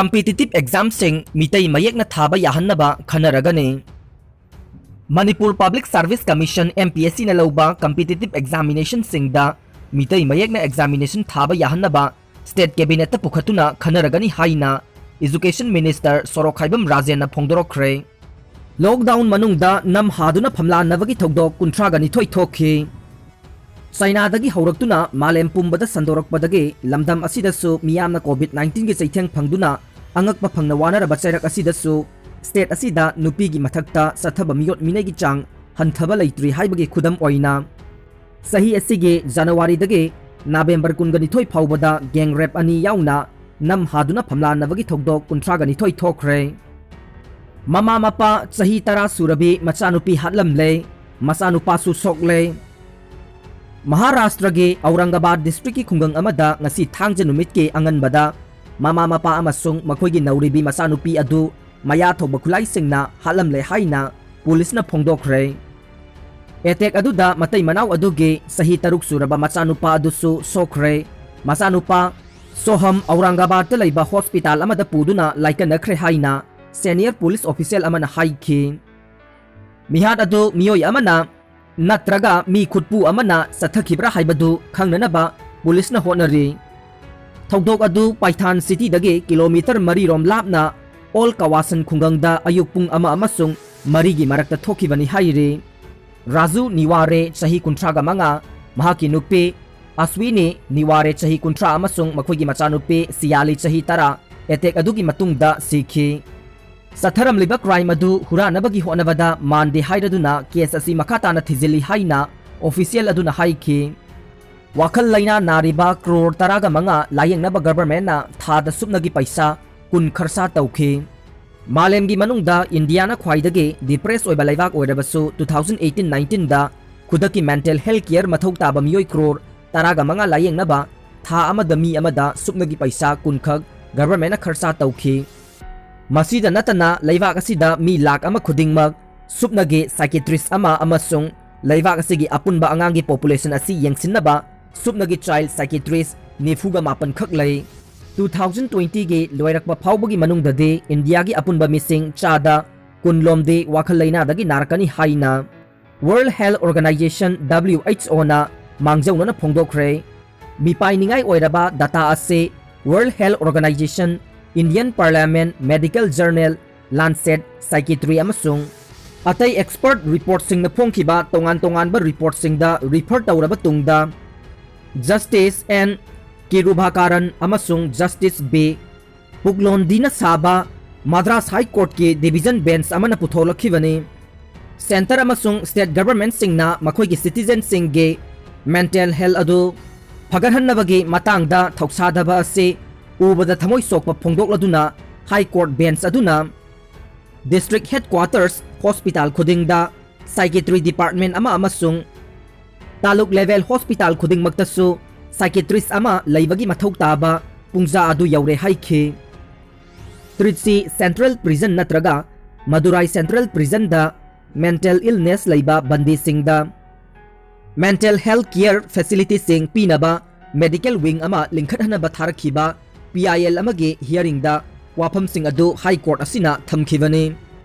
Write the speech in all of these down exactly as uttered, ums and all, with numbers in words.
Competitive examꯁꯤꯡ Meitei ꯃꯌꯦꯛꯅ ꯊꯥꯕ ꯌꯥꯍꯟꯅꯕ ꯈꯟꯅꯔꯒꯅꯤ꯫ Manipur Public Service Commission, M P S Cꯅ ꯂꯧꯕ competitive examinationꯁꯤꯡꯗ ꯃꯤꯇꯩ ꯃꯌꯦꯛꯅ examination ꯊꯥꯕ ꯌꯥꯍꯟꯅꯕ state cabinetꯇ ꯄꯨꯈꯠꯇꯨꯅ ꯈꯟꯅꯔꯒꯅꯤ ꯍꯥꯏꯅ Education Minister ꯁꯣꯔꯣꯛꯈꯥꯏꯕꯝ ꯔꯥꯖꯦꯟꯅ ꯐꯣꯡꯗꯣꯔꯛꯈ꯭ꯔꯦ꯫ Lockdown ꯃꯅꯨꯡꯗ ꯅꯝ ꯍꯥꯗꯨꯅ ꯐꯝꯂꯥꯟꯅꯕꯒꯤ ꯊꯧꯗꯣꯛ ꯀꯨꯟꯊ꯭ꯔꯥꯒ ꯅꯤꯊꯣꯏ ꯊꯣꯛꯈꯤ꯫ ꯆꯥꯏꯅꯥꯗꯒꯤ ꯍꯧꯔꯛꯇꯨꯅ ꯃꯥꯂꯦꯝ ꯄꯨꯝꯕꯗ ꯁꯟꯗꯣꯔꯛꯄꯗꯒꯤ ꯂꯝꯗꯝ ꯑꯁꯤꯗꯁꯨ ꯃꯤꯌꯥꯝꯅ COVID nineteenꯒꯤ ꯆꯩꯊꯦꯡ ꯐꯪꯗꯨꯅ ꯑꯉꯛꯄ ꯐꯪꯅ ꯋꯥꯅꯔꯕ ꯆꯩꯔꯛ ꯑꯁꯤꯗꯁꯨ state ꯑꯁꯤꯗ ꯅꯨꯄꯤꯒꯤ ꯃꯊꯛꯇ ꯆꯠꯊꯕ ꯃꯤꯑꯣꯠ ꯃꯤꯅꯩꯒꯤ ꯆꯥꯡ ꯍꯟꯊꯕ ꯂꯩꯇ꯭ꯔꯤ ꯍꯥꯏꯕꯒꯤ ꯈꯨꯗꯝ ꯑꯣꯏꯅ ꯆꯍꯤ ꯑꯁꯤꯒꯤ Januaryꯗꯒꯤ November ꯀꯨꯟꯒ ꯅꯤꯊꯣꯏ ꯐꯥꯎꯕꯗ gang rape ꯑꯅꯤ ꯌꯥꯎꯅ ꯅꯝ ꯍꯥꯗꯨꯅ ꯐꯝꯂꯥꯟꯅꯕꯒꯤ ꯊꯧꯗꯣꯛ ꯀꯨꯟꯊ꯭ꯔꯥꯒ ꯅꯤꯊꯣꯏ ꯊꯣꯛꯈ꯭ꯔꯦ꯫ ꯃꯃꯥ ꯃꯄꯥ ꯆꯍꯤ ꯇꯔꯥ ꯁꯨꯔꯕꯤ ꯃꯆꯥꯅꯨꯄꯤ ꯍꯥꯠꯂꯝꯂꯦ, ꯃꯆꯥꯅꯨꯄꯥꯁꯨ ꯁꯣꯛꯂꯦ꯫ ꯃꯍꯥꯔꯥꯁꯇ꯭ꯔꯒꯤ ꯑꯧꯔꯪꯒꯕꯥꯗ districtꯀꯤ ꯈꯨꯡꯒꯪ ꯑꯃꯗ ꯉꯁꯤ ꯊꯥꯡꯖ ꯅꯨꯃꯤꯠꯀꯤ ꯑꯉꯟꯕꯗ ꯃꯃꯥ ꯃꯄꯥ ꯑꯃꯁꯨꯡ ꯃꯈꯣꯏꯒꯤ ꯅꯧꯔꯤꯕꯤ ꯃꯆꯥꯅꯨꯄꯤ ꯑꯗꯨ ꯃꯌꯥ ꯊꯧꯕ ꯈꯨꯠꯂꯥꯏꯁꯤꯡꯅ ꯍꯥꯠꯂꯝꯂꯦ ꯍꯥꯏꯅ ꯄꯨꯂꯤꯁꯅ ꯐꯣꯡꯗꯣꯛꯈ꯭ꯔꯦ꯫ Attack ꯑꯗꯨꯗ ꯃꯇꯩ ꯃꯅꯥꯎ ꯑꯗꯨꯒꯤ ꯆꯍꯤ ꯇꯔꯨꯛ ꯁꯨꯔꯕ ꯃꯆꯥꯅꯨꯄꯥ ꯑꯗꯨꯁꯨ ꯁꯣꯛꯈ꯭ꯔꯦ꯫ ꯃꯆꯥꯅꯨꯄꯥ ꯁꯣꯍꯝ ꯑꯧꯔꯪꯒꯕꯥꯗꯇ ꯂꯩꯕ hospital ꯑꯃꯗ ꯄꯨꯗꯨꯅ ꯂꯥꯏꯀꯠꯅꯈ꯭ꯔꯦ ꯍꯥꯏꯅ senior police official ꯑꯃꯅ ꯍꯥꯏꯈꯤ꯫ ꯃꯤꯍꯥꯠ ꯑꯗꯨ ꯃꯤꯑꯣꯏ ꯑꯃꯅ ꯅꯠꯇ꯭ꯔꯒ ꯃꯤ ꯈꯨꯠꯄꯨ ꯑꯃꯅ ꯆꯠꯊꯈꯤꯕ꯭ꯔꯥ ꯍꯥꯏꯕꯗꯨ ꯈꯪꯅꯅꯕ ꯄꯨꯂꯤꯁꯅ ꯍꯣꯠꯅꯔꯤ꯫ ꯊꯧꯗꯣꯛ ꯑꯗꯨ ꯄꯥꯏꯊꯥꯟ cityꯗꯒꯤ kilometre ꯃꯔꯤ ꯔꯣꯝ ꯂꯥꯞꯅ ꯑꯣꯜ ꯀꯋꯥꯁꯟ ꯈꯨꯡꯒꯪꯗ ꯑꯌꯨꯛ ꯄꯨꯡ ꯑꯃ ꯑꯃꯁꯨꯡ ꯃꯔꯤꯒꯤ ꯃꯔꯛꯇ ꯊꯣꯛꯈꯤꯕꯅꯤ ꯍꯥꯏꯔꯤ꯫ ꯔꯥꯖꯨ ꯅꯤꯋꯥꯔꯦ, ꯆꯍꯤ ꯀꯨꯟꯊ꯭ꯔꯥꯒ ꯃꯉꯥ, ꯃꯍꯥꯛꯀꯤ ꯅꯨꯄꯤ ꯑꯁ꯭ꯋꯤꯅꯤ ꯅꯤꯋꯥꯔꯦ, ꯆꯍꯤ ꯀꯨꯟꯊ꯭ꯔꯥ, ꯑꯃꯁꯨꯡ ꯃꯈꯣꯏꯒꯤ ꯃꯆꯥꯅꯨꯄꯤ ꯁꯤꯌꯥꯂꯤ, ꯆꯍꯤ ꯇꯔꯥ, attack ꯑꯗꯨꯒꯤ ꯃꯇꯨꯡꯗ ꯁꯤꯈꯤ꯫ ꯆꯠꯊꯔꯝꯂꯤꯕ crime ꯑꯗꯨ ꯍꯨꯔꯥꯟꯅꯕꯒꯤ ꯍꯣꯠꯅꯕꯗ ꯃꯥꯟꯗꯦ ꯍꯥꯏꯔꯗꯨꯅ case ꯑꯁꯤ ꯃꯈꯥ ꯇꯥꯅ ꯊꯤꯖꯤꯜꯂꯤ ꯍꯥꯏꯅ official ꯑꯗꯨꯅ ꯍꯥꯏꯈꯤ꯫ ꯋꯥꯈꯜ ꯂꯩꯅꯥ ꯅꯥꯔꯤꯕ crore ꯇꯔꯥꯒ ꯃꯉꯥ ꯂꯥꯌꯦꯡꯅꯕ governmentꯅ ꯊꯥꯗ ꯁꯨꯞꯅꯒꯤ ꯄꯩꯁꯥ ꯀꯨꯟ ꯈꯔꯁꯥ ꯇꯧꯈꯤ꯫ ꯃꯥꯂꯦꯝꯒꯤ ꯃꯅꯨꯡꯗ ꯏꯟꯗꯤꯌꯥꯅ ꯈ꯭ꯋꯥꯏꯗꯒꯤ depress ꯑꯣꯏꯕ ꯂꯩꯕꯥꯛ ꯑꯣꯏꯔꯕꯁꯨ, two thousand eighteen nineteenꯗ ꯈꯨꯗꯛꯀꯤ mental health care ꯃꯊꯧ ꯇꯥꯕ ꯃꯤꯑꯣꯏ crore ꯇꯔꯥꯒ ꯃꯉꯥ ꯂꯥꯌꯦꯡꯅꯕ ꯊꯥ ꯑꯃꯗ ꯃꯤ ꯑꯃꯗ ꯁꯨꯞꯅꯒꯤ ꯄꯩꯁꯥ ꯀꯨꯟ ꯈꯛ governmentꯅ ꯈꯔꯁꯥ ꯇꯧꯈꯤ꯫ ꯃꯁꯤꯗ ꯅꯠꯇꯅ, ꯂꯩꯕꯥꯛ ꯑꯁꯤꯗ ꯃꯤ ꯂꯥꯈ ꯑꯃ ꯈꯨꯗꯤꯡꯃꯛ ꯁꯨꯞꯅꯒꯤ psychiatrist ꯑꯃ ꯑꯃꯁꯨꯡ ꯂꯩꯕꯥꯛ ꯑꯁꯤꯒꯤ ꯑꯄꯨꯟꯕ ꯑꯉꯥꯡꯒꯤ population ꯑꯁꯤ ꯌꯦꯡꯁꯤꯟꯅꯕ ꯁꯨꯞꯅꯒꯤ child psychiatrist ꯅꯤꯐꯨꯒ ꯃꯥꯄꯟ ꯈꯛ ꯂꯩ꯫ ꯇꯨ ꯊꯥꯎꯖꯟ ꯇ꯭ꯋꯦꯟꯇꯤꯒꯤ ꯂꯣꯏꯔꯛꯄ ꯐꯥꯎꯕꯒꯤ ꯃꯅꯨꯡꯗꯗꯤ ꯏꯟꯗꯤꯌꯥꯒꯤ ꯑꯄꯨꯟꯕ ꯃꯤꯁꯤꯡ ꯆꯥꯗ ꯀꯨꯟꯂꯣꯝꯗꯤ ꯋꯥꯈꯜ ꯂꯩꯅꯥꯗꯒꯤ ꯅꯥꯔꯛꯀꯅꯤ ꯍꯥꯏꯅ World Health Organization, W H O, ꯅ ꯃꯥꯡꯖꯧꯅꯅ ꯐꯣꯡꯗꯣꯛꯈ꯭ꯔꯦ꯫ ꯃꯤꯄꯥꯏꯅꯤꯡꯉꯥꯏ ꯑꯣꯏꯔꯕ ꯗꯇꯥ ꯑꯁꯤ World Health Organization, Indian Parliament, Medical Journal, Lancet, Psychiatry ꯑꯃꯁꯨꯡ ꯑꯇꯩ ꯑꯦꯛꯁꯄꯔꯠ ꯔꯤꯄꯣꯔꯠꯁꯤꯡꯅ ꯐꯣꯡꯈꯤꯕ ꯇꯣꯉꯥꯟ ꯇꯣꯉꯥꯟꯕ ꯔꯤꯄꯣꯔꯠꯁꯤꯡꯗ ꯔꯤꯐꯔ ꯇꯧꯔꯕ ꯇꯨꯡꯗ, Justice N Kirubhakaran ꯑꯃꯁꯨꯡ Justice B Puglondina ꯁꯥꯕ ꯃꯗ꯭ꯔꯥꯁ ꯍꯥꯏ ꯀꯣꯔꯠꯀꯤ ꯗꯤꯚꯤꯖꯟ ꯕꯦꯟꯆ ꯑꯃꯅ ꯄꯨꯊꯣꯛꯂꯛꯈꯤꯕꯅꯤ꯫ ꯁꯦꯟꯇꯔ ꯑꯃꯁꯨꯡ ꯁ꯭ꯇꯦꯠ ꯒꯚꯔꯟꯃꯦꯟꯠꯁꯤꯡꯅ ꯃꯈꯣꯏꯒꯤ ꯁꯤꯇꯤꯖꯦꯟꯁꯤꯡꯒꯤ ꯃꯦꯟꯇꯦꯜ ꯍꯦꯜꯊ ꯑꯗꯨ ꯐꯒꯠꯍꯟꯅꯕꯒꯤ ꯃꯇꯥꯡꯗ ꯊꯧꯁꯥꯗꯕ ꯑꯁꯤ ꯎꯕꯗ ꯊꯃꯣꯏ ꯁꯣꯛꯄ ꯐꯣꯡꯗꯣꯛꯂꯗꯨꯅ, ꯍꯥꯏ ꯀꯣꯔꯠ ꯕꯦꯟꯆ ꯑꯗꯨꯅ ꯗꯤꯁꯇ꯭ꯔꯤꯛ ꯍꯦꯗꯀ꯭ꯋꯥꯇꯔꯁ ꯍꯣꯁꯄꯤꯇꯥꯜ ꯈꯨꯗꯤꯡꯗ ꯁꯥꯏꯀꯦꯇ꯭ꯔꯤ ꯗꯤꯄꯥꯔꯠꯃꯦꯟꯠ ꯑꯃ ꯑꯃꯁꯨꯡ ꯇꯥꯂꯨꯛ ꯂꯦꯚꯦꯜ ꯍꯣꯁꯄꯤꯇꯥꯜ ꯈꯨꯗꯤꯡꯃꯛꯇꯁꯨ ꯁꯥꯏꯀꯦꯇ꯭ꯔꯤꯁ ꯑꯃ ꯂꯩꯕꯒꯤ ꯃꯊꯧ ꯇꯥꯕ ꯄꯨꯡꯖꯥ ꯑꯗꯨ ꯌꯧꯔꯦ ꯍꯥꯏꯈꯤ꯫ ꯇ꯭ꯔꯤꯆꯤ ꯁꯦꯟꯇ꯭ꯔꯦꯜ ꯄ꯭ꯔꯤꯖꯟ ꯅꯠꯇ꯭ꯔꯒ ꯃꯗꯨꯔꯥꯏ ꯁꯦꯟꯇ꯭ꯔꯦꯜ ꯄ꯭ꯔꯤꯖꯟꯗ ꯃꯦꯟꯇꯦꯜ ꯏꯜꯅꯦꯁ ꯂꯩꯕ ꯕꯟꯗꯤꯁꯤꯡꯗ ꯃꯦꯟꯇꯦꯜ ꯍꯦꯜꯊ ꯀꯦꯌꯔ ꯐꯦꯁꯤꯂꯤꯇꯤꯁꯤꯡ ꯄꯤꯅꯕ ꯃꯦꯗꯤꯀꯦꯜ ꯋꯤꯡ ꯑꯃ ꯂꯤꯡꯈꯠꯍꯟꯅꯕ ꯊꯥꯔꯛꯈꯤꯕ P I L ꯑꯃꯒꯤ ꯍꯤꯌꯔꯤꯡꯗ ꯋꯥꯐꯝꯁꯤꯡ ꯑꯗꯨ ꯍꯥꯏ ꯀꯣꯔꯠ ꯑꯁꯤꯅ ꯊꯝꯈꯤꯕꯅꯤ꯫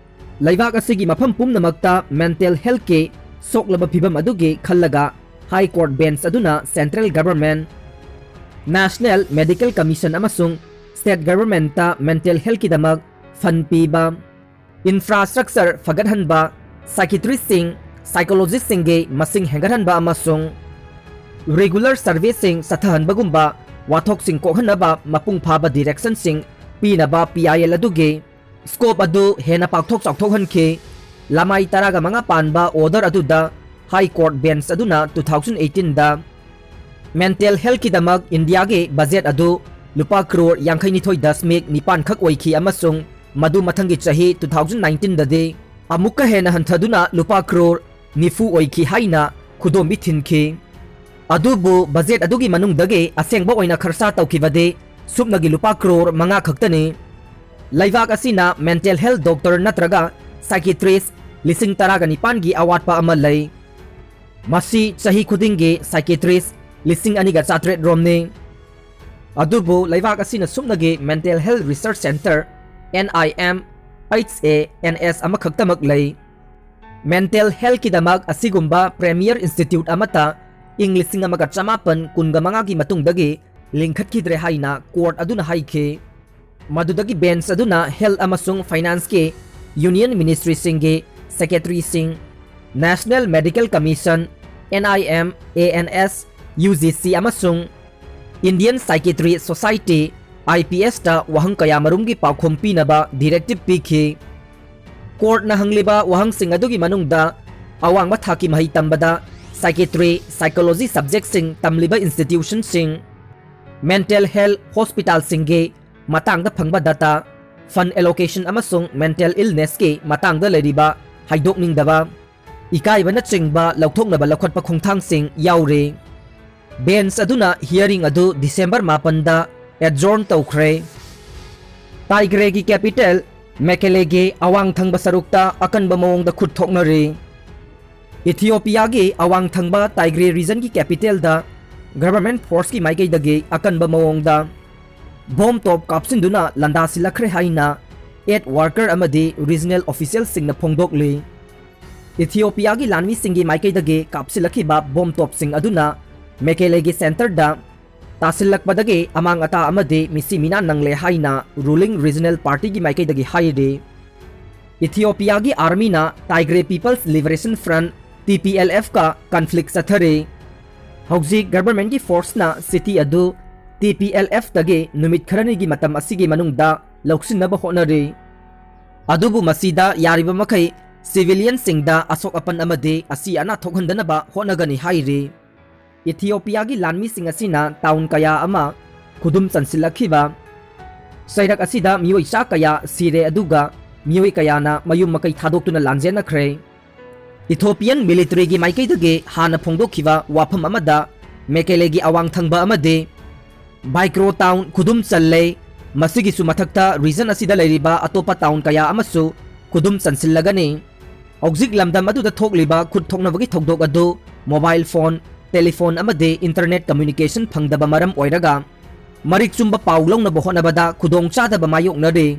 ꯂꯩꯕꯥꯛ ꯑꯁꯤꯒꯤ ꯃꯐꯝ ꯄꯨꯝꯅꯃꯛꯇ ꯃꯦꯟꯇꯦꯜ ꯍꯦꯜꯊꯀꯤ ꯁꯣꯛꯂꯕ ꯐꯤꯚꯝ ꯑꯗꯨꯒꯤ ꯈꯜꯂꯒ ꯍꯥꯏ ꯀꯣꯔꯠ ꯕꯦꯟꯆ ꯑꯗꯨꯅ central government, national medical commission ꯑꯃꯁꯨꯡ ꯁ꯭ꯇꯦꯠ ꯒꯚꯔꯟꯃꯦꯟꯠꯇ ꯃꯦꯟꯇꯦꯜ ꯍꯦꯜꯊꯀꯤꯗꯃꯛ ꯐꯟꯗ ꯄꯤꯕ, ꯏꯟꯐ꯭ꯔꯥꯁ꯭ꯇ꯭ꯔꯛꯆꯔ ꯐꯒꯠꯍꯟꯕ, ꯁꯥꯏꯀꯤꯇ꯭ꯔꯤꯁꯁꯤꯡ, ꯁꯥꯏꯀꯣꯂꯣꯖꯤꯁꯁꯤꯡꯒꯤ ꯃꯁꯤꯡ ꯍꯦꯟꯒꯠꯍꯟꯕ ꯑꯃꯁꯨꯡ ꯔꯤꯒꯨꯂꯔ ꯁꯔꯚꯤꯁꯁꯤꯡ ꯆꯠꯊꯍꯟꯕꯒꯨꯝꯕ ꯋꯥꯊꯣꯛꯁꯤꯡ ꯀꯣꯛꯍꯟꯅꯕ ꯃꯄꯨꯡ ꯐꯥꯕ ꯗꯤꯔꯦꯛꯁꯟꯁꯤꯡ ꯄꯤꯅꯕ P I L ꯑꯗꯨꯒꯤ ꯁ꯭ꯀꯣꯞ ꯑꯗꯨ ꯍꯦꯟꯅ ꯄꯥꯛꯊꯣꯛ ꯆꯥꯎꯊꯣꯛꯍꯟꯈꯤ꯫ ꯂꯃꯥꯏ ꯇꯔꯥꯒ ꯃꯉꯥ ꯄꯥꯟꯕ ꯑꯣꯔꯗꯔ ꯑꯗꯨꯗ ꯍꯥꯏ ꯀꯣꯔꯠ ꯕꯦꯟꯆ ꯑꯗꯨꯅ ꯇꯨ ꯊꯥꯎꯖꯟ ꯑꯩꯠꯇꯤꯟꯗ ꯃꯦꯟꯇꯦꯜ ꯍꯦꯜꯊꯀꯤꯗꯃꯛ ꯏꯟꯗꯤꯌꯥꯒꯤ ꯕꯖꯦꯠ ꯑꯗꯨ ꯂꯨꯄꯥ ꯀ꯭ꯔꯣꯔ ꯌꯥꯡꯈꯩꯅꯤꯊꯣꯏ ꯗꯁꯃꯤꯛ ꯅꯤꯄꯥꯟ ꯈꯛ ꯑꯣꯏꯈꯤ ꯑꯃꯁꯨꯡ ꯃꯗꯨ ꯃꯊꯪꯒꯤ ꯆꯍꯤ ꯇꯨ ꯊꯥꯎꯖꯟ ꯅꯥꯏꯟꯇꯤꯟꯗꯗꯤ ꯑꯃꯨꯛꯀ ꯍꯦꯟꯅ ꯍꯟꯊꯗꯨꯅ ꯂꯨꯄꯥ ꯀ꯭ꯔꯣꯔ ꯅꯤꯐꯨ ꯑꯣꯏꯈꯤ ꯍꯥꯏꯅ ꯈꯨꯗꯣꯝꯕꯤ ꯊꯤꯟꯈꯤ꯫ ꯑꯗꯨꯕꯨ ꯕꯖꯦꯠ ꯑꯗꯨꯒꯤ ꯃꯅꯨꯡꯗꯒꯤ ꯑꯁꯦꯡꯕ ꯑꯣꯏꯅ ꯈꯔꯁꯥ ꯇꯧꯈꯤꯕꯗꯤ ꯁꯨꯞꯅꯒꯤ ꯂꯨꯄꯥ ꯀ꯭ꯔꯣꯔ ꯃꯉꯥ ꯈꯛꯇꯅꯤ꯫ ꯂꯩꯕꯥꯛ ꯑꯁꯤꯅ ꯃꯦꯟꯇꯦꯜ ꯍꯦꯜꯊ ꯗꯣꯛꯇꯔ ꯅꯠꯇ꯭ꯔꯒ ꯁꯥꯏꯀꯤꯇ꯭ꯔꯤꯁ ꯂꯤꯁꯤꯡ ꯇꯔꯥꯒ ꯅꯤꯄꯥꯟꯒꯤ ꯑꯋꯥꯠꯄ ꯑꯃ ꯂꯩ꯫ ꯃꯁꯤ ꯆꯍꯤ ꯈꯨꯗꯤꯡꯒꯤ ꯁꯥꯏꯀꯤꯇ꯭ꯔꯤꯁ ꯂꯤꯁꯤꯡ ꯑꯅꯤꯒ ꯆꯥꯇ꯭ꯔꯦꯠ ꯔꯣꯝꯅꯤ꯫ ꯑꯗꯨꯕꯨ ꯂꯩꯕꯥꯛ ꯑꯁꯤꯅ ꯁꯨꯞꯅꯒꯤ Mental Health Research Centre, N I M H A N S, ꯑꯃꯈꯛꯇꯃꯛ ꯂꯩ꯫ Mental healthꯀꯤꯗꯃꯛ ꯑꯁꯤꯒꯨꯝꯕ premier institute ꯑꯃꯠꯇ ꯏꯪ ꯂꯤꯁꯤꯡ ꯑꯃꯒ ꯆꯃꯥꯄꯟ ꯀꯨꯟꯒ ꯃꯉꯥꯒꯤ ꯃꯇꯨꯡꯗꯒꯤ ꯂꯤꯡꯈꯠꯈꯤꯗ꯭ꯔꯦ ꯍꯥꯏꯅ court ꯑꯗꯨꯅ ꯍꯥꯏꯈꯤ꯫ ꯃꯗꯨꯗꯒꯤ bench ꯑꯗꯨꯅ health ꯑꯃꯁꯨꯡ financeꯀꯤ union ministryꯁꯤꯡꯒꯤ secretaryꯁꯤꯡ, National Medical Commission, N I M A N S, U G C, ꯑꯃꯁꯨꯡ Indian Psychiatry Society, I P Sꯇ ꯋꯥꯍꯪ ꯀꯌꯥꯃꯔꯨꯝꯒꯤ ꯄꯥꯎꯈꯨꯝ ꯄꯤꯅꯕ directive ꯄꯤꯈꯤ꯫ Courtꯅ ꯍꯪꯂꯤꯕ ꯋꯥꯍꯪꯁꯤꯡ ꯑꯗꯨꯒꯤ ꯃꯅꯨꯡꯗ ꯑꯋꯥꯡꯕ ꯊꯥꯛꯀꯤ ꯃꯍꯩ ꯇꯝꯕꯗ psychiatry, psychology subjectꯁꯤꯡ ꯇꯝꯂꯤꯕ institutionꯁꯤꯡ, mental health hospitalꯁꯤꯡꯒꯤ ꯃꯇꯥꯡꯗ ꯐꯪꯕ data, fund allocation ꯑꯃꯁꯨꯡ mental illnessꯀꯤ ꯃꯇꯥꯡꯗ ꯂꯩꯔꯤꯕ ꯍꯥꯏꯗꯣꯛꯅꯤꯡꯗꯕ, ꯏꯀꯥꯏꯕꯅꯆꯤꯡꯕ ꯂꯧꯊꯣꯛꯅꯕ ꯂꯧꯈꯠꯄ ꯈꯣꯡꯊꯥꯡꯁꯤꯡ ꯌꯥꯎꯔꯤ꯫ Bench ꯑꯗꯨꯅ hearing ꯑꯗꯨ December ꯃꯥꯄꯟꯗ adjourn ꯇꯧꯈ꯭ꯔꯦ꯫ Tigrayꯒꯤ capital Mekeleꯒꯤ ꯑꯋꯥꯡ ꯊꯪꯕ ꯁꯔꯨꯛꯇ ꯑꯀꯟꯕ ꯃꯑꯣꯡꯗ ꯈꯨꯠ ꯊꯣꯛꯅꯔꯤ꯫ Ethiopiaꯒꯤ ꯑꯋꯥꯡ ꯊꯪꯕ Tigray regionꯒꯤ capitalꯗ government forceꯀꯤ ꯃꯥꯏꯀꯩꯗꯒꯤ ꯑꯀꯟꯕ ꯃꯑꯣꯡꯗ bomb ꯇꯣꯞ ꯀꯥꯞꯁꯤꯟꯗꯨꯅ ꯂꯥꯟꯗꯥꯁꯤꯜꯂꯛꯈ꯭ꯔꯦ ꯍꯥꯏꯅ aid worker ꯑꯃꯗꯤ regional officialꯁꯤꯡꯅ ꯐꯣꯡꯗꯣꯛꯂꯤ꯫ Ethiopiaꯒꯤ ꯂꯥꯟꯃꯤꯁꯤꯡꯒꯤ ꯃꯥꯏꯀꯩꯗꯒꯤ ꯀꯥꯞꯁꯤꯜꯂꯛꯈꯤꯕ bomb ꯇꯣꯞꯁꯤꯡ ꯑꯗꯨꯅ Mekeleꯒꯤ centreꯗ ꯇꯥꯁꯤꯜꯂꯛꯄꯗꯒꯤ ꯑꯃꯥꯡ ꯑꯇꯥ ꯑꯃꯗꯤ ꯃꯤꯁꯤ ꯃꯤꯅꯥ ꯅꯪꯂꯦ ꯍꯥꯏꯅ ruling regional partyꯒꯤ ꯃꯥꯏꯀꯩꯗꯒꯤ ꯍꯥꯏꯔꯤ꯫ Ethiopiaꯒꯤ armyꯅ Tigray People's Liberation Front, T P L Fꯀ conflict ꯆꯠꯊꯔꯤ꯫ ꯍꯧꯖꯤꯛ governmentꯀꯤ forceꯅ city ꯑꯗꯨ T P L Fꯇꯒꯤ ꯅꯨꯃꯤꯠ ꯈꯔꯅꯤꯒꯤ ꯃꯇꯝ ꯑꯁꯤꯒꯤ ꯃꯅꯨꯡꯗ ꯂꯧꯁꯤꯟꯅꯕ ꯍꯣꯠꯅꯔꯤ꯫ ꯑꯗꯨꯕꯨ ꯃꯁꯤꯗ ꯌꯥꯔꯤꯕ ꯃꯈꯩ civilianꯁꯤꯡꯗ ꯑꯁꯣꯛ ꯑꯄꯟ ꯑꯃꯗꯤ ꯑꯁꯤ ꯑꯅꯥ ꯊꯣꯛꯍꯟꯗꯅꯕ ꯍꯣꯠꯅꯒꯅꯤ ꯍꯥꯏꯔꯤ꯫ Ethiopiaꯒꯤ ꯂꯥꯟꯃꯤꯁꯤꯡ ꯑꯁꯤꯅ town ꯀꯌꯥ ꯑꯃ ꯈꯨꯗꯨꯝ ꯆꯟꯁꯤꯜꯂꯛꯈꯤꯕ ꯆꯩꯔꯛ ꯑꯁꯤꯗ ꯃꯤꯑꯣꯏ ꯆꯥ ꯀꯌꯥ ꯁꯤꯔꯦ, ꯑꯗꯨꯒ ꯃꯤꯑꯣꯏ ꯀꯌꯥꯅ ꯃꯌꯨꯝ ꯃꯀꯩ ꯊꯥꯗꯣꯛꯇꯨꯅ ꯂꯥꯟꯖꯦꯟꯅꯈ꯭ꯔꯦ꯫ Ethiopian militaryꯒꯤ ꯃꯥꯏꯀꯩꯗꯒꯤ ꯍꯥꯟꯅ ꯐꯣꯡꯗꯣꯛꯈꯤꯕ ꯋꯥꯐꯝ ꯑꯃꯗ Mekeleꯒꯤ ꯑꯋꯥꯡ ꯊꯪꯕ ꯑꯃꯗꯤ Baikro town ꯈꯨꯗꯨꯝ ꯆꯜꯂꯦ꯫ ꯃꯁꯤꯒꯤꯁꯨ ꯃꯊꯛꯇ region ꯑꯁꯤꯗ ꯂꯩꯔꯤꯕ ꯑꯇꯣꯞꯄ town ꯀꯌꯥ ꯑꯃꯁꯨ ꯈꯨꯗꯨꯝ ꯆꯟꯁꯤꯜꯂꯒꯅꯤ꯫ ꯍꯧꯖꯤꯛ ꯂꯝꯗꯝ ꯑꯗꯨꯗ ꯊꯣꯛꯂꯤꯕ ꯈꯨꯠ ꯊꯣꯛꯅꯕꯒꯤ ꯊꯧꯗꯣꯛ ꯑꯗꯨ mobile phone, telephone ꯑꯃꯗꯤ internet communication ꯐꯪꯗꯕ ꯃꯔꯝ ꯑꯣꯏꯔꯒ ꯃꯔꯤꯛ ꯆꯨꯝꯕ ꯄꯥꯎ ꯂꯧꯅꯕ ꯍꯣꯠꯅꯕꯗ ꯈꯨꯗꯣꯡꯆꯥꯗꯕ ꯃꯥꯌꯣꯛꯅꯔꯤ꯫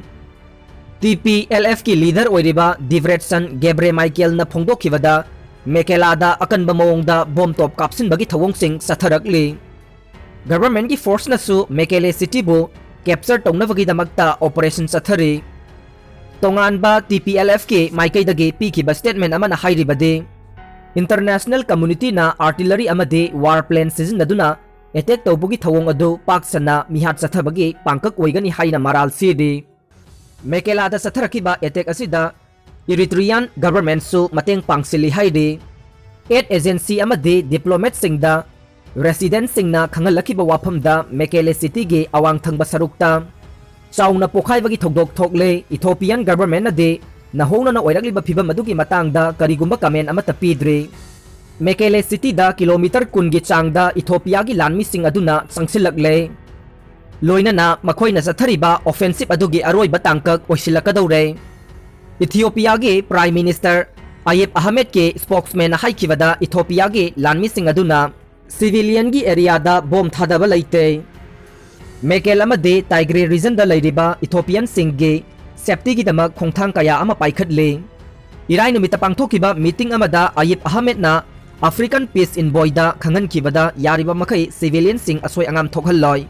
ꯇꯤ ꯄꯤ ꯑꯦꯜ ꯑꯦꯐꯀꯤ ꯂꯤꯗꯔ ꯑꯣꯏꯔꯤꯕ ꯗꯤꯕ꯭ꯔꯦꯠꯁꯟ ꯒꯦꯕ꯭ꯔꯦ ꯃꯥꯏꯀꯦꯜꯅ ꯐꯣꯡꯗꯣꯛꯈꯤꯕꯗ, ꯃꯦꯀꯦꯂꯥꯗ ꯑꯀꯟꯕ ꯃꯑꯣꯡꯗ ꯕꯣꯝ ꯇꯣꯞ ꯀꯥꯞꯁꯤꯟꯕꯒꯤ ꯊꯧꯑꯣꯡꯁꯤꯡ ꯆꯠꯊꯔꯛꯂꯤ꯫ ꯒꯚꯔꯟꯃꯦꯟꯠꯀꯤ ꯐꯣꯔꯁꯅꯁꯨ ꯃꯦꯀꯦꯂꯦ ꯁꯤꯇꯤꯕꯨ ꯀꯦꯞꯆꯔ ꯇꯧꯅꯕꯒꯤꯗꯃꯛꯇ ꯑꯣꯄꯔꯦꯁꯟ ꯆꯠꯊꯔꯤ꯫ ꯇꯣꯉꯥꯟꯕ ꯇꯤ ꯄꯤ ꯑꯦꯜ ꯑꯦꯐꯀꯤ ꯃꯥꯏꯀꯩꯗꯒꯤ ꯄꯤꯈꯤꯕ ꯁ꯭ꯇꯦꯠꯃꯦꯟꯠ ꯑꯃꯅ ꯍꯥꯏꯔꯤꯕꯗꯤ, ꯏꯟꯇꯔꯅꯦꯁꯅꯦꯜ ꯀꯝꯃ꯭ꯌꯨꯅꯤꯇꯤꯅ ꯑꯥꯔꯇꯤꯂꯔꯤ ꯑꯃꯗꯤ ꯋꯥꯔ ꯄ꯭ꯂꯦꯟ ꯁꯤꯖꯤꯟꯅꯗꯨꯅ ꯑꯦꯇꯦꯛ ꯇꯧꯕꯒꯤ ꯊꯧꯑꯣꯡ ꯑꯗꯨ ꯄꯥꯛ ꯁꯟꯅ ꯃꯤꯍꯥꯠ ꯆꯠꯊꯕꯒꯤ ꯄꯥꯡꯀꯛ ꯑꯣꯏꯒꯅꯤ ꯍꯥꯏꯅ ꯃꯔꯥꯜ ꯁꯤꯔꯤ꯫ ꯃꯦꯀꯦꯂꯥꯗ ꯆꯠꯊꯔꯛꯈꯤꯕ ꯑꯦꯇꯦꯛ ꯑꯁꯤꯗ ꯏꯔꯤꯇ꯭ꯔꯤꯌꯥꯟ ꯒꯚꯔꯟꯃꯦꯟꯠꯁꯨ ꯃꯇꯦꯡ ꯄꯥꯡꯁꯤꯜꯂꯤ ꯍꯥꯏꯔꯤ꯫ ꯑꯦꯗ ꯑꯦꯖꯦꯟꯁꯤ ꯑꯃꯗꯤ ꯗꯤꯄ꯭ꯂꯣꯃꯦꯠꯁꯤꯡꯗ ꯔꯦꯁꯤꯗꯦꯟꯠꯁꯤꯡꯅ ꯈꯪꯍꯜꯂꯛꯈꯤꯕ ꯋꯥꯐꯝꯗ, ꯃꯦꯀꯦꯂꯦ ꯁꯤꯇꯤꯒꯤ ꯑꯋꯥꯡ ꯊꯪꯕ ꯁꯔꯨꯛꯇ ꯆꯥꯎꯅ ꯄꯣꯈꯥꯏꯕꯒꯤ ꯊꯧꯗꯣꯛ ꯊꯣꯛꯂꯦ꯫ ꯏꯊꯣꯄꯤꯌꯥꯟ ꯒꯚꯔꯟꯃꯦꯟꯠꯅꯗꯤ ꯅꯧꯍꯧꯅꯅ ꯑꯣꯏꯔꯛꯂꯤꯕ ꯐꯤꯚꯝ ꯑꯗꯨꯒꯤ ꯃꯇꯥꯡꯗ ꯀꯔꯤꯒꯨꯝꯕ ꯀꯃꯦꯟꯠ ꯑꯃꯠꯇ ꯄꯤꯗ꯭ꯔꯤ꯫ ꯃꯦꯀꯦꯂꯦ ꯁꯤꯇꯤꯗ ꯀꯤꯂꯣꯃꯤꯇꯔ ꯀꯨꯟꯒꯤ ꯆꯥꯡꯗ ꯏꯊꯣꯄꯤꯌꯥꯒꯤ ꯂꯥꯟꯃꯤꯁꯤꯡ ꯑꯗꯨꯅ ꯆꯪꯁꯤꯜꯂꯛꯂꯦ꯫ ꯂꯣꯏꯅꯅ ꯃꯈꯣꯏꯅ ꯆꯠꯊꯔꯤꯕ ꯑꯣꯐꯦꯟꯁꯤꯞ ꯑꯗꯨꯒꯤ ꯑꯔꯣꯏꯕ ꯇꯥꯡꯀꯛ ꯑꯣꯏꯁꯤꯜꯂꯛꯀꯗꯧꯔꯦ꯫ ꯏꯊꯤꯑꯣꯄꯤꯌꯥꯒꯤ ꯄ꯭ꯔꯥꯏꯝ ꯃꯤꯅꯤꯁꯇꯔ ꯑꯌꯦꯕ ꯑꯍꯃꯦꯗꯀꯤ ꯁ꯭ꯄꯣꯛꯁꯃꯦꯟꯅ ꯍꯥꯏꯈꯤꯕꯗ, ꯏꯊꯣꯄꯤꯌꯥꯒꯤ ꯂꯥꯟꯃꯤꯁꯤꯡ ꯑꯗꯨꯅ ꯁꯤꯚꯤꯂꯤꯌꯟꯒꯤ ꯑꯦꯔꯤꯌꯥꯗ ꯕꯣꯝ ꯊꯥꯗꯕ ꯂꯩꯇꯦ꯫ ꯃꯦꯀꯦꯜ ꯑꯃꯗꯤ ꯇꯥꯏꯒ꯭ꯔꯦ ꯔꯤꯖꯟꯗ ꯂꯩꯔꯤꯕ ꯏꯊꯣꯄꯤꯌꯟꯁꯤꯡꯒꯤ ꯁꯦꯐꯇꯤꯒꯤꯗꯃꯛ ꯈꯣꯡꯊꯥꯡ ꯀꯌꯥ ꯑꯃ ꯄꯥꯏꯈꯠꯂꯤ꯫ ꯏꯔꯥꯏ ꯅꯨꯃꯤꯠꯇ ꯄꯥꯡꯊꯣꯛꯈꯤꯕ ꯃꯤꯇꯤꯡ ꯑꯃꯗ ꯑꯌꯤꯞ ꯑꯍꯃꯦꯗꯅ ꯑꯐ꯭ꯔꯤꯀꯟ ꯄꯤꯁ ꯏꯟꯚꯣꯏꯗ ꯈꯪꯍꯟꯈꯤꯕꯗ, ꯌꯥꯔꯤꯕ ꯃꯈꯩ ꯁꯤꯚꯤꯂꯤꯌꯟꯁꯤꯡ ꯑꯁꯣꯏ ꯑꯉꯥꯝ ꯊꯣꯛꯍꯜꯂꯣꯏ꯫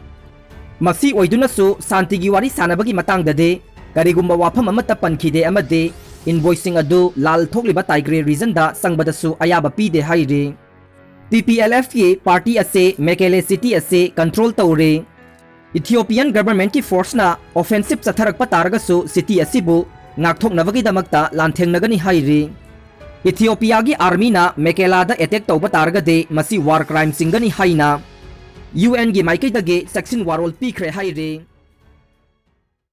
ꯃꯁꯤ ꯑꯣꯏꯗꯨꯅꯁꯨ ꯁꯥꯟꯇꯤꯒꯤ ꯋꯥꯔꯤ ꯁꯥꯟꯅꯕꯒꯤ ꯃꯇꯥꯡꯗꯗꯤ ꯀꯔꯤꯒꯨꯝꯕ ꯋꯥꯐꯝ ꯑꯃꯠꯇ ꯄꯟꯈꯤꯗꯦ ꯑꯃꯗꯤ ꯏꯟꯚꯣꯏꯁꯤꯡ ꯑꯗꯨ ꯂꯥꯜ ꯊꯣꯛꯂꯤꯕ ꯇꯥꯏꯒ꯭ꯔꯦ ꯔꯤꯖꯟꯗ ꯆꯪꯕꯗꯁꯨ ꯑꯌꯥꯕ ꯄꯤꯗꯦ ꯍꯥꯏꯔꯤ꯫ ꯇꯤ ꯄꯤ ꯑꯦꯜ ꯑꯦꯐꯀꯤ ꯄꯥꯔꯇꯤ ꯑꯁꯤ ꯃꯦꯀꯦꯂꯦ ꯁꯤꯇꯤ ꯑꯁꯤ ꯀꯟꯇ꯭ꯔꯣꯜ ꯇꯧꯔꯤ꯫ ꯏꯊꯤꯑꯣꯄꯤꯌꯟ ꯒꯚꯔꯟꯃꯦꯟꯠꯀꯤ ꯐꯣꯔꯁꯅ ꯑꯣꯐꯦꯟꯁꯤꯞ ꯆꯠꯊꯔꯛꯄ ꯇꯥꯔꯒꯁꯨ ꯁꯤꯇꯤ ꯑꯁꯤꯕꯨ ꯉꯥꯛꯊꯣꯛꯅꯕꯒꯤꯗꯃꯛꯇ ꯂꯥꯟꯊꯦꯡꯅꯒꯅꯤ ꯍꯥꯏꯔꯤ꯫ ꯏꯊꯤꯑꯣꯄꯤꯌꯥꯒꯤ ꯑꯥꯔꯃꯤꯅ ꯃꯦꯀꯦꯂꯥꯗ ꯑꯦꯇꯦꯛ ꯇꯧꯕ ꯇꯥꯔꯒꯗꯤ ꯃꯁꯤ ꯋꯥꯔ ꯀ꯭ꯔꯥꯏꯝ ꯆꯤꯡꯒꯅꯤ ꯍꯥꯏꯅ ꯌꯨ ꯑꯦꯟꯒꯤ ꯃꯥꯏꯀꯩꯗꯒꯤ ꯆꯦꯛꯁꯤꯟ ꯋꯥꯔꯣꯜ ꯄꯤꯈ꯭ꯔꯦ ꯍꯥꯏꯔꯤ꯫